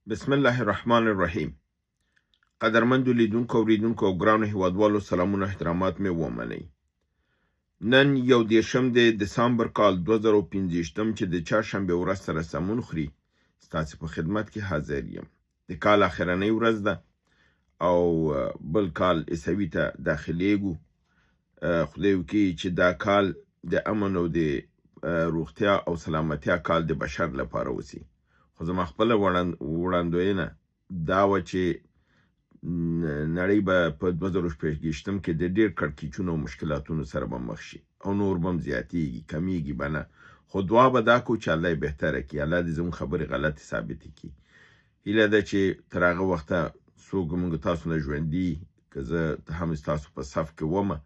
بسم الله الرحمن الرحیم. قدرمندو لیدونکو، اوریدونکو او ګرانو هیوادوالو، سلامونه، احترامات مې ومنئ. نن 31 د دسامبر کال 2025 چې د چهارشنبې ورځ سره سمون خوري، ستاسو په خدمت کې حاضر یم. د کال اخرنۍ ورځ ده او بل کال عیسوي ته داخلېږو. خدای وکړي چې دا کال د امن او د روغتیا او سلامتیا کال د بشر لپاره وسی. خو زما خپله وړاندوینه دا وه چې نړۍ به په 2026 کې د ډېر کړکېچونو او مشکلاتونو سره به مخ شي او نور به هم زیاتېږي، کمیږي به نه. خو دعا به دا کوو چې الله یې بهتره کړي، الله دې زموږ خبرې غلطې ثابتې کړي. هیله ده چې تر هغه وخته څوک موږ تاسو نه ژوندي، که زه هم ستاسو په صف کې ومه،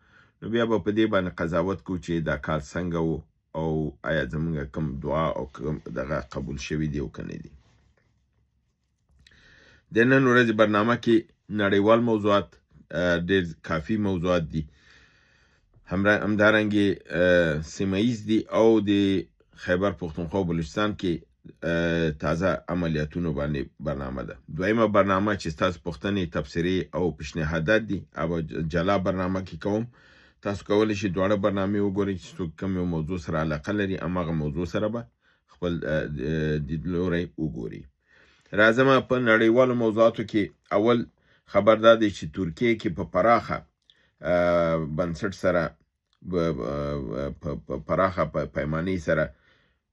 نو بیا به په دې باندې قضاوت کوو چې دا کال څنګه و او آیا زموږ کوم دعا او کوم دغه قبول شوي دي او که نه دي. د نن ورځې برنامه کې نړیوال موضوعات ډېر کافي موضوعات دي، همدارنګې سیمه ییز دي او د خیبر پښتونخوا بلوچستان کې تازه عملیاتونو باندې برنامه ده. دویمه برنامه چې ستاسو پوښتنې، تبصرې او پیشنهادات دي، هغه جلا برنامه کې کوم. تاسو کولی شئ دواړه برنامې وګورئ چې څوک کوم یو موضوع سره علاقه لري، هماغه موضوع سره به خپل لیدلوری وګوري. راځم په نړیوالو موضوعاتو کې. اول خبر دا دی چې ترکیه کې په پراخه بنسټ سره، په پراخه پیمانې سره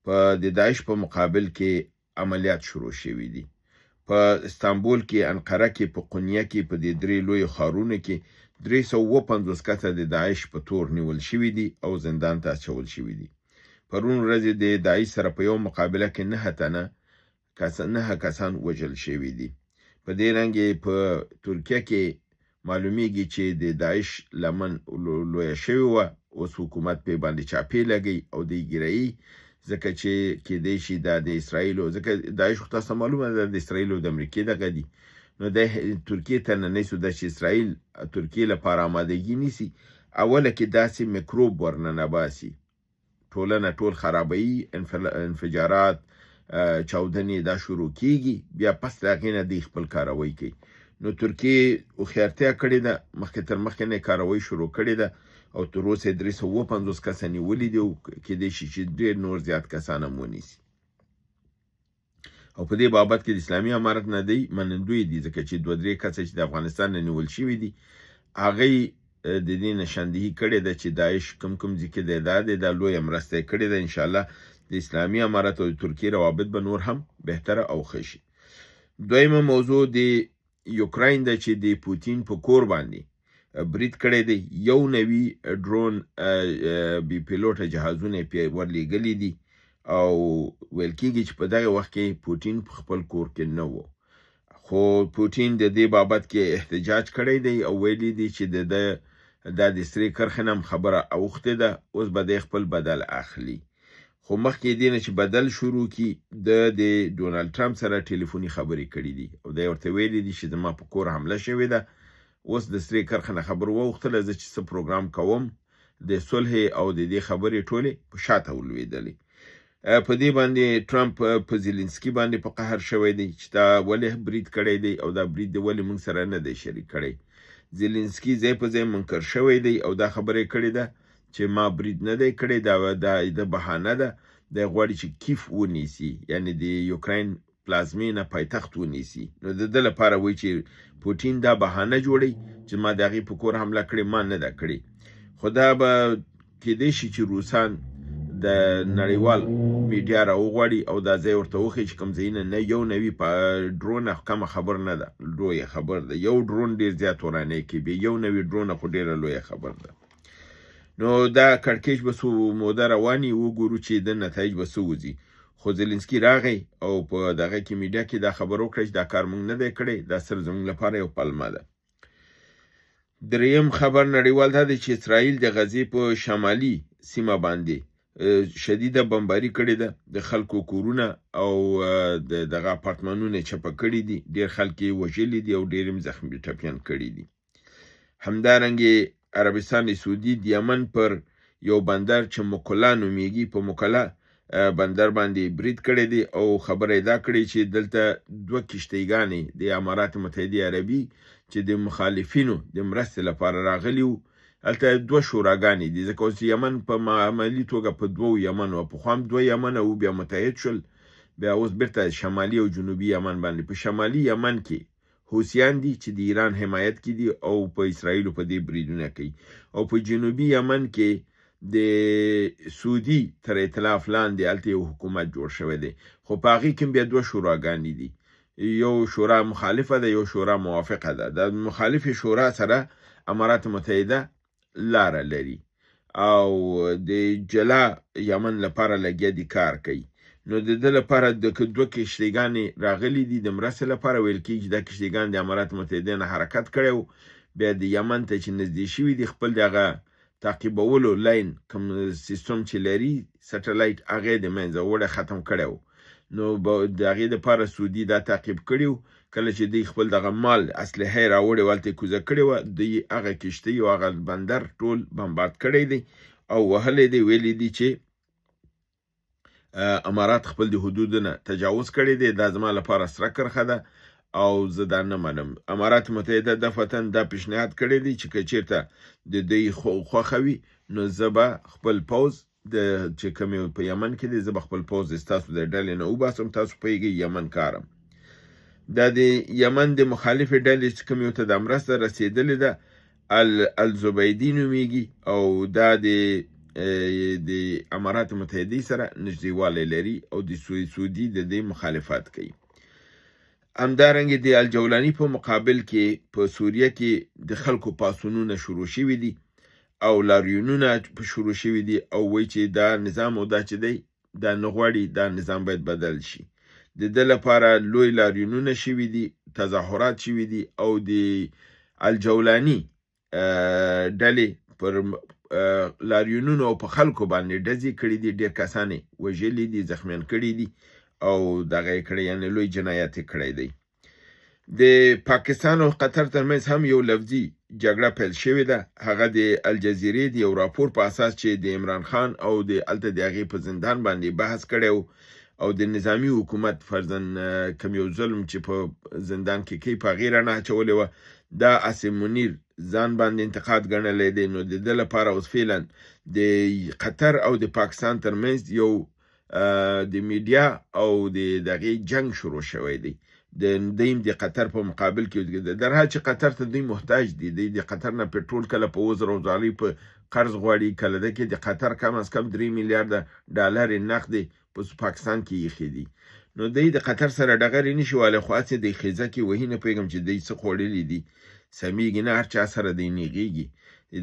په د داعش په مقابل کې عملیات شروع شوي دي. په استانبول کې، انقره کې، په قونیه کې، په دې درې لویو ښارونو کې 357 کسه د داعش په تور نیول شوي دي او زندان ته اچول شوي دي. پرون ورځې د داعش سره په یو مقابله کې نهه کسان وژل شوي دي. په دې رنګ په ترکیه کې معلومیږي چې د داعش لمن لویه شوې وه، اوس حکومت پې باندې چاپې لګوي او دی ګیروي، ځکه چې کیدای شي دا د اسرائیلو، ځکه داعش خو تاسو ته معلومه ده د اسرائیلو د امریکې دغه دي، نو د ترکیې ته ننۍ سو ده چې اسرائیل ترکیې لپاره آمادګي نیسي. اوله کې داسې میکروب ورننه باسي، ټولنه ټول خرابوي، انفجارات، چاودنې دا شروع کیږي، بیا پس د هغې نه دوی خپل کاروایی کوي. نو ترکیې هوښیارتیا کړې ده، مخکې تر مخکې نه یې کاروایی شروع کړې ده او تر اوسه یې 357 کسه نیولي دي او کیدای شي چې ډېر نور زیات کسان هم ونیسي. او په دې بابت کې د اسلامي امارت نه دی منندوی دي، ځکه چې دوه درې کسه چې د افغانستان نه نیول شوي دي، هغوی د دې نشاندهي کړې ده چې داعش کوم کوم ځای کې دی، دا دی، دا لویه مرسته یې کړې ده. انشاءالله د اسلامي امارت او د ترکیې روابط به نور هم بهتره او ښه شي. دویمه موضوع د یوکراین ده چې د پوتین په کور باندې برید کړی دی. 91 ډرون بې پیلوټه جهازونه یې پرې ورلېږلي دي او ویل کېږي چې په دغه وخت کې پوتین په خپل کور کې نه و. خو پوتین د دې بابت کې احتجاج کړی دی او ویلي دي چې د ده دا د سرې کرښې نه هم خبره اوښتې ده، اوس به دی خپل بدل اخلي. خو مخکې دې نه چې بدل شروع کړي، ده د ډونالډ ټرمپ سره ټلیفوني خبرې کړې دي او دی ورته ویلي دي چې زما په کور حمله شوې ده، اوس د سرې کرښې نه خبر واوښتله، زه چې څه پروګرام کوم د صلحې او د دې خبرې ټولې په شاته ولوېدلې. په دې باندې ټرمپ په زیلینسکي باندې په قهر شوی دی چې دا ولې برید کړی دی او دا برید دی ولې موږ سره نه دی شریک کړی. زیلینسکي ځای په ځای منکر شوی دی او دا خبره یې کړې ده چې ما برید نه دی کړی، دا د بهانه ده، دی غواړي چې کیف ونیسي، یعنې د یوکراین پلازمینه پایتخت ونیسي. نو د ده لپاره وایي چې پوتین دا بهانه جوړوي چې ما د هغې په کور حمله کړې، ما نه ده کړې. خو دا به کیدای شي چې روسان د نړیوال میډیا راوغواړي او دا ځای ورته وښیي چې کوم ځایونه نه 91 په ډرون کمه خبر نه ده، لویه خبر ده. یو ډرون ډېر زیات ورانی کوي، بیا 91 ډرون خو ډېره لویه خبر ده. نو دا کړکېچ به څو موده روان وي، وګورو چې د نتایج به څه وځي. خو زیلینسکي راغی او په دغه کې میډیا کې دا خبر وکړه چې دا کار موږ نه دی کړی، دا صرف زموږ لپاره یو پلمه ده. دریم خبر نړیوال دا دی چې اسرائیل د غزې په شمالي سیمه باندې شدیده بمباري کړې ده، د خلکو کورونه او د دغه اپارتمانونه یې چپه کړي دي، ډېر خلک یې وژلي دي او ډېر یې زخمي ټپیان کړي دي. همدارنګې عربستان سعودي د یمن پر یو بندر چې مکلا نومیږي، په مکلا بندر باندې برید کړی دی او خبره یې دا کړې چې دلته دوه کښتۍګانې د امارات متحده عربي چې د مخالفینو د مرستې لپاره راغلي وو. هلته دوه شوراګانې دي، ځکه اوس یمن په عملي توګه په دوو یمن و، پخوا هم دوه یمن وو، بیا متحد شول، بیا اوس بیرته شمالي او جنوبي یمن باندې. په شمالي یمن کې حوثیان دي چې د ایران حمایت کې دي او په اسرائیلو په دې بریدونه کوي، او په جنوبي یمن کې د سعودي تر ائتلاف لاندې هلته یو حکومت جوړ شوی دی، خو په هغې کې بیا دوه شوراګانې دي، یو شورا مخالفه ده، یو شورا موافقه ده. د مخالفې شورا سره امارات متحده لاره لري او د جلا یمن لپاره لګیا دي کار کوي. نو د ده لپاره د دوه کښتیګانې راغلي دي د مرستې لپاره. ویل کېږي چې دا کښتیګان د امارات متحده نه حرکت کړی و، بیا د یمن ته چې نږدې شوي دي خپل دغه تعقیبولو لاین کوم سیستم چې لري سټلایټ هغه یې د منځه وړی ختم کړی و. نو د هغې دپاره سعودي دا تعقیب کړي و. کله چې دوی خپل دغه مال اسلحه یې راوړې وه هلته یې کوزه کړې وه، دوی هغه کښتۍ او هغه بندر ټول بمبارد کړی دی او وهلی دی. ویلي دي چې امارات خپل د حدودو نه تجاوز کړی دی، دا زما لپاره سره کرښه ده او زه دا نه منم. امارات متحده دفعتاً دا پیشنهاد کړی دی چې که چیرته د دوی خوښه وي نو زه به خپل پوځ د چې کوم په یمن کې دی، زه به خپل پوځ ستاسو د ډلې نه وباسم، تاسو پوهېږئ یمن کارم. دا د یمن د مخالفې ډلې چې کوم یو ته دا مرسته رسېدلې ده الزبیدي نومیږي او دا د امارات متحدې سره نږدېوالی لري او د سعودي د دې مخالفت کوي. همدارنګه د الجولاني په مقابل کې په سوریه کې د خلکو پاڅونونه شروع شوي دي او لاریونونه په شروع شوي دي او وایي چې دا نظام او دا چې دی دا نه غواړي، دا نظام باید بدل شي. د ده لپاره لوی لاریونونه شوي دي، تظاهرات شوي دي او د الجولاني ډلې پر لاریونونو او په خلکو باندې ډزې کړې دي، ډېر کسان یې وژلي دي، زخمیان کړي دي او دغه یې کړی، یعنې لوی جنایت یې کړی دی. د پاکستان او قطر ترمنځ هم یو لفظي جګړه پیل شوې ده، هغه د الجزیرې د یو راپور په اساس چې د عمران خان او د هلته د هغې په زندان باندې بحث کړی او د نظامي حکومت فرضاً کوم یو ظلم چې په زندان کې کوي په هغې رڼا اچولې وه، دا عاصم منیر ځان باندې انتقاد ګڼلی دی. نو د ده لپاره اوس فعلا د قطر او د پاکستان ترمنځ یو د میډیا او د دغې جنګ شروع شوی دی. د دیم د قطر په مقابل کې درها چې قطر ته دوی محتاج دي، دوی د قطر نه پټرول کله په 7000 ډالر په قرض غواړي، کله ده کې د قطر کم از کم 3 میلیارډ ډالر نقد په پاکستان کې ایښي دي. نو دوی د قطر سره ډغرې نشي والی، خو هسې د خیزه کې وهي، نه پوهېږم چې دوی څه خوړلي دي، سمېږي نه، هر چا سره دی نیغېږي.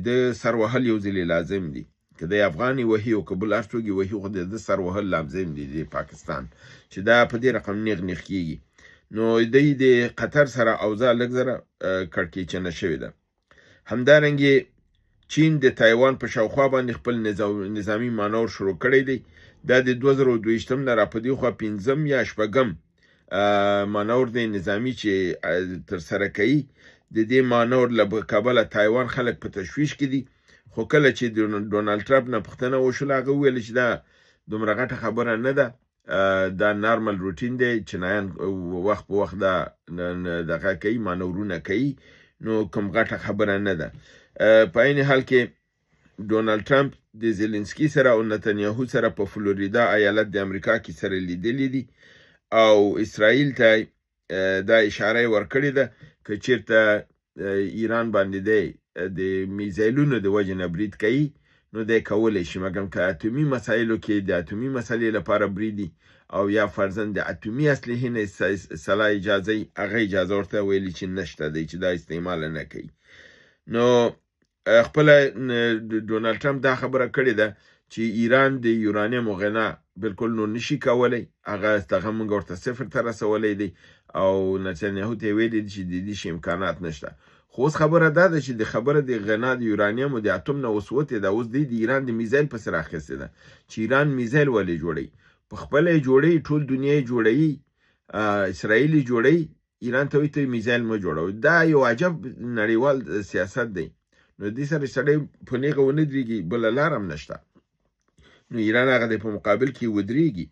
د سر وهل یو ځلې لازم دي، که دی افغان یې وهي او که بل هر څوک یې وهي، خو د ده سر وهل لازم دي د پاکستان چې دا په دې رقم نیغ نیغ کېږي. نو دی د قطر سره اوضاع لږ زره کړکېچنه شوې ده. همدارنګې چین د تایوان په شاوخوا باندې خپل نظامي مانور شروع کړی دی. دا د 2022 نه راپدېخوا 5 یا 6 مانور دی نظامي چې ترسره کوي. د دې مانور له کبله تایوان خلک په تشویش کې دي، خو کله چې ډونالډ ټرمپ نه پوښتنه وشوله هغه وویل چې دا دومره غټه خبره نه ده، دا نارمل روټین دی، چینایان وخت په وخت دا دغه کوي، مانورونه کوي، نو کوم غټه خبره نه ده. په عین حال کې ډونالډ ټرمپ د زیلنسکي سره او نتنیاهو سره په فلوریدا ایالت د امریکا کې سره لیدلي دي او اسرائیل ته دا اشاره یې ورکړې ده که چیرته ایران باندې دی د میزایلونو د وجې نه برید کوي نو دی کولی شي، مګر که اتومي مسایلو کې د اتومي مسلې لپاره برید او یا فرضاً د اتومي اسلحې نه سلا اجازه، هغه اجازه ورته ویلي چې نشته دی چې دا استعمال نه کوي. نو خپله ډونالډ ټرمپ دا خبره کړې ده چې ایران د یورانیمو غنا بالکل نور نشي کولی، هغه دغه موږ ورته صفر ته رسولی دی او نتنیاهو ته یې ویلي دي چې د دې شي امکانات نشته. خو اوس خبره دا ده چې د خبره د غنا د یورانیمو د اتوم نه اوس وتې ده، اوس دی د ایران د میزایل پسې راخیستې ده چې ایران میزایل ولې جوړوي، په خپله یې جوړوي، ټول دنیا یې جوړوي، اسرائیل یې جوړوي، ایران ته وایي ته میزایل مه جوړوي. دا یو عجب نړیوال سیاست دی. نو دې سره سړی په نیغه ونه درېږي بله لار هم نشته. نو ایران هغه د په مقابل کې ودریږي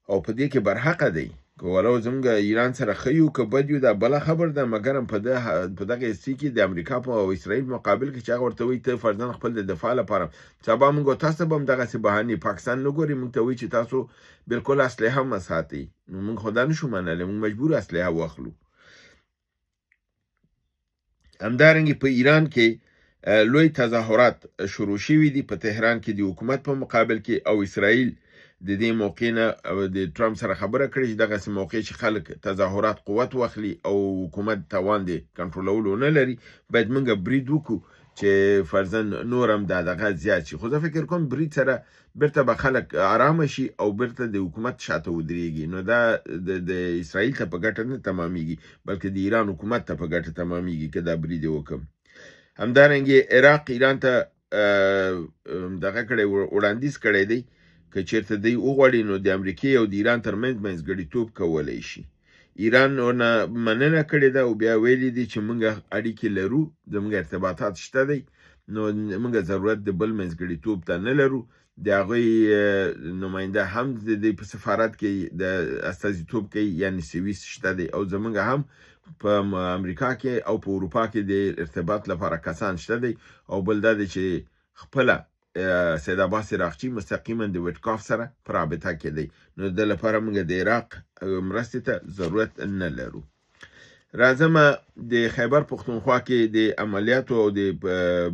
او په دې کې برحقه دی. که ولو زموږ ایران سره ښه یو که بد یو دا بله خبر ده، مګرم په دغه حصې کې د امریکا په او اسرائیل مقابل کې چې هغه ورته وایي ته فرضاً خپل د دفاع لپاره سبا موږ تاسو به هم دغسې بهانې پاکستان نه ګوري، موږ ته وایي چې تاسو بالکل اسلحه مه ساتئ، نو موږ خو دا نشو منلی، موږ مجبور اسلحه واخلو. همدارنګه په ایران کې لوی تظاهرات شروع شوي دي په تهران کې د حکومت په مقابل کې، او اسرائیل د دې موقع نه د ټرمپ سره خبره کړې چې دغسې موقع چې خلک تظاهرات قوت واخلي او حکومت توان د کنټرولولو نه لري، باید موږ برید وکړو چې فرضاً نور هم دا دغه زیات شي. خو زه فکر کوم برید سره بیرته به خلک آرامه شي او بیرته د حکومت شاته ودرېږي، نو دا د اسرائیل ته په ګټه نه تمامیږي، بلکې د ایران حکومت ته په ګټه تمامیږي که دا برید یې وکړم. همدارنګه عراق ایران ته دغه کړی، وړاندیز کړی دی که چېرته دی وغواړي نو د امریکې او د ایران ترمنځ منځګړیتوب کولی شي. ایران ورنه مننه کړې ده او بیا ویلي دي چې موږ اړیکې لرو، زموږ ارتباطات شته دی، نو موږ ضرورت د بل منځګړیتوب ته نه لرو. د هغوی نماینده هم د دوی په سفارت کې د استازیتوب کوي، یعنې سویس شته دی، او زموږ هم په امریکا کې او په اروپا کې د ارتباط لپاره کسان شته دی. او بل دا دی چې خپله سید عباس عراقچي مستقیما د ویټکاف سره په رابطه کې دی، نو د لپاره موږ د عراق مرستې ته ضرورت نه لرو. راځمه د خیبر پښتونخوا کې د عملیاتو او د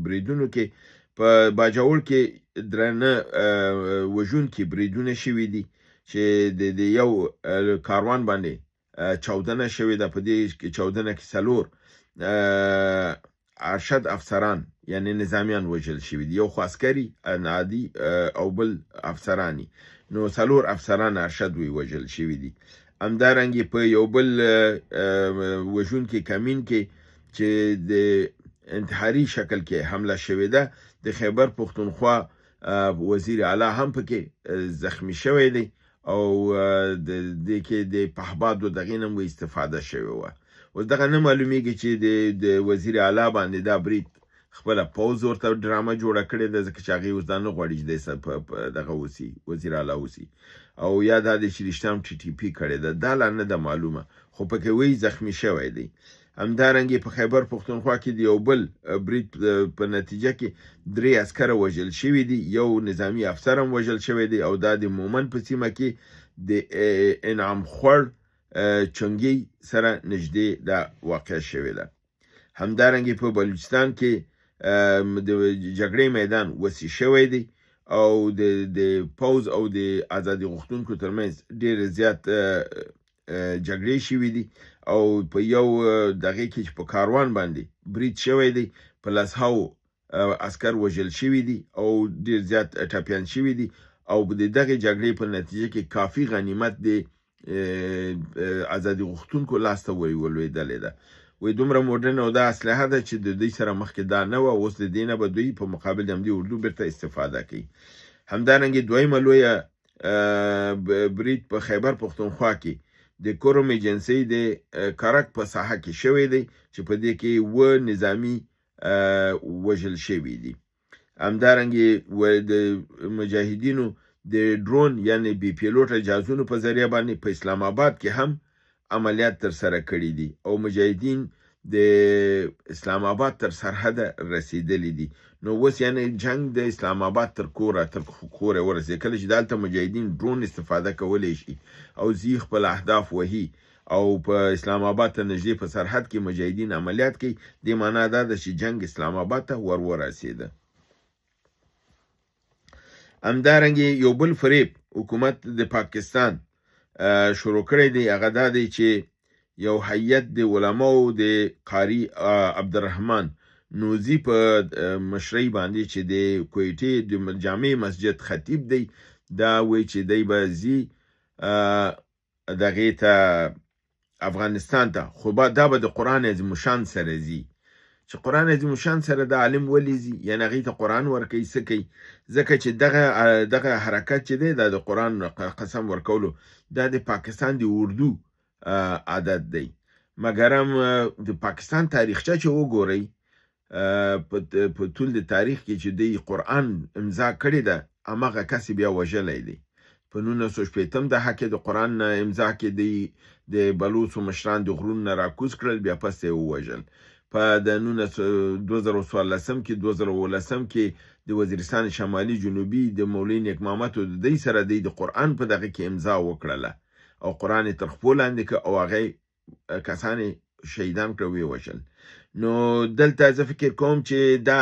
بریدونو کې په باجوړ کې درانه وژونکي بریدونه شوي دي چې د یو کاروان باندې چاودنه شوې ده. په دې چاودنه کې 4 ارشد افسران یعنی نظامیان وژل شوي دي، یو خو عسکري عادي او بل افسرانی، نو 4 افسران ارشد وی وژل شوي دي. همدارنګه په یو بل وژونکي کمین کې چې د انتحاري شکل کې حمله شوې ده، د خیبر پښتونخوا وزیر اعلی هم پکې زخمی شوی دی او د دې کې د پهبادو دغې نه هم استفاده شوې وه. اوس دغه نه معلومیږي چې د وزیر اعلی باندې دا برید خپله پوځ ورته ډرامه جوړه کړې ده، ځکه چې هغې اوس دا نه غواړي چې دی دغه اوسي، وزیر اعلی اوسي، او یا دا دی چې رښتیا هم ټي ټي پي کړې ده، دا لا نه ده معلومه، خو پکې وایي زخمی شوی دی. همدارنګه په خیبر پښتونخوا کې د یو بل برید په نتیجه کې 3 عسکر وژل شوي دي، یو نظامي افسر هم وژل شوی دی، او دا د مومن په سیمه کې د انعام خوړ چنګي سره نږدې دا واقع شوې ده. همدارنګه په بلوچستان کې د جګړې میدان وسیع شوی دی او د پوځ او د ازادي غوښتونکو ترمنځ ډېر زیات جګړې شوې دي، او په یو دغې کې چې په کاروان باندې برید شوی دی په لسهاو عسکر وژل شوي دي او ډېر زیات ټپیان شوي دي، او د دغې جګړې په نتیجه کې کافي غنیمت د ازادي غوښتونکو لاسته ولوېدلې ده. وایي دومره مډرن او دا اسلحه ده چې د دوی سره مخکې دا نه وه، اوس د دې نه به دوی په مقابل د همدې اردو بیرته استفاده کوي. همدارنګه دویمه لویه برید په خیبر پښتونخوا کې د کورم ایجنسۍ د کرک په ساحه کې شوی دی چې په دې کې 7 نظامي وژل شوي دي. همدارنګه د مجاهدینو د ډرون یعنی بې پیلوټه جهازونو په ذریعه باندې په اسلام آباد کې هم عملیات ترسره کړي دي، او مجاهدین د اسلام آباد تر سرحده رسیدلي دي. نو اوس یعنی جنگ د اسلام آباد تر کوره ورسېد. کله چې دلته مجاهدین ډرون استفاده کولی شي او ځي خپل اهداف وهي او په اسلام آباد ته نږدې په سرحد کې مجاهدین عملیات کوي، دې معنا دا ده چې جنگ اسلام آباد ته ور ورسېده. همدارنګه یو بل فریب حکومت د پاکستان شروع کړی دی، هغه دا دی چې یو هیئت د علماو د قاري عبدالرحمن نوزي په مشرۍ باندې چې د کویټې د جامع مسجد خطیب دی، دا وایي چې دی به ځي دغې ته افغانستان ته، خو دا به د قرآن عظیم الشان سره ځي. چې قرآن عظیم الشان سره د عالم ولې ځي؟ یعنې هغې ته قرآن ورکوي، څه کوي؟ ځکه چې دغه حرکت چې دی دا د قرآن قسم ورکولو دا د پاکستان د اردو عادت دی. مګرم د پاکستان تاریخچه چې وګورئ په طول د تاریخ کې چې دوی قرآن امضا کړې ده، همغه کس یې بیا وژلی دی. په 1960 دهه کې د قرآن نه امضا کې دی د بلوڅو مشران د غرونو نه راکوز کړل، بیا پسته یې ووژل. په د نولس 2014 کې 2017 کې د وزیرستان شمالي جنوبي د مولوي نیک محمد او د دی سره دی د قرآن په دغه کې امضا وکړله او قرآن یې تر خپو لاندې که او هغه کسان یې شهیدان کړه، ویې وژل. نو دلته زه فکر کوم چې دا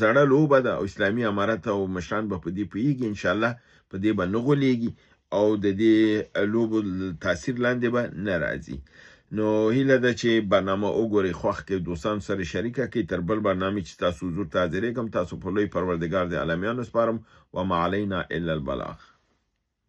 زړه لوبه ده او اسلامي امارت او مشران به په دې پوهېږي، انشاءالله په دې به نه غولېږي او د دې لوبو تاثیر لاندې به نه راځي. نو هیله ده چې برنامه وګورئ، خوښ کړئ، دوستانو سره شریکه کړئ. تر بل برنامې چې تاسو حضور ته حاضرېږم، تاسو په لوی پروردګار د عالمیانو سپارم. وما علینا الا البلاغ.